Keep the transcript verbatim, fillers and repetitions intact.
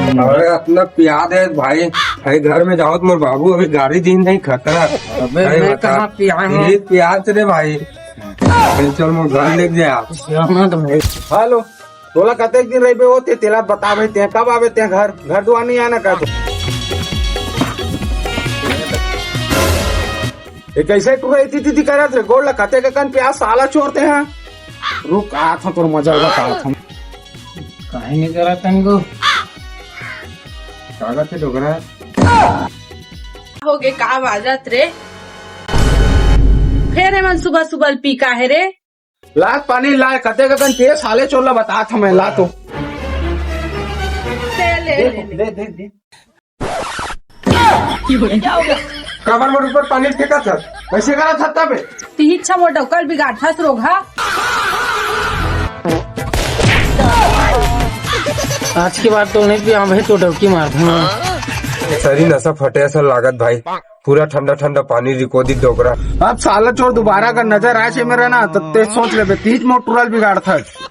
अरे अतना पियास हे भाई, भाई घर में जाओ तो मोर बाबू अभी गारी दीन नहीं खतरा। अबे अरे मैं बता। कहाँ पिया हूँ? ये पियास रे भाई। अरे चल मोर घर ले जा। पिया मत भाई। हेलो, तोला कतेक दिन रहिबे होते, तेला बता भाई, ते कब आबे ते घर, घर दुआर नहीं आना का तो? ये कैसे टुरा इति तिति करत रे, गोड़ ला कतेक कन पियास साला चोर ते हैं। रुक, आत हूँ, तोर मजा उड़ा का आत हूँ। काहे नहीं करा तनको? कागज से डोकरा। होगे का बाजत रे? फेर एमन सुबह सुबह पी का हे रे? लात पानी ला, कते कतन पिए साले चोर ला बतात हमें, ला तो। दे, ले, ले, ले। दे, दे, दे। काबर मोर ऊपर पानी फेंकत हस? वैसे करत हस तबे? तिही इच्छा मोर डौकल बिगाड़थस रोगहा। आज के बाद तो नहीं पिया भाई, तो डौकी मार दूंगा। सरी नशा फटे असन लागत भाई, पूरा ठंडा ठंडा पानी रिको दी डोकरा। अब साला चोर दोबारा अगर नजर आए छे मेरा ना, तो ते सोच लेबे, तीज मोर टुरल बिगाड़थस।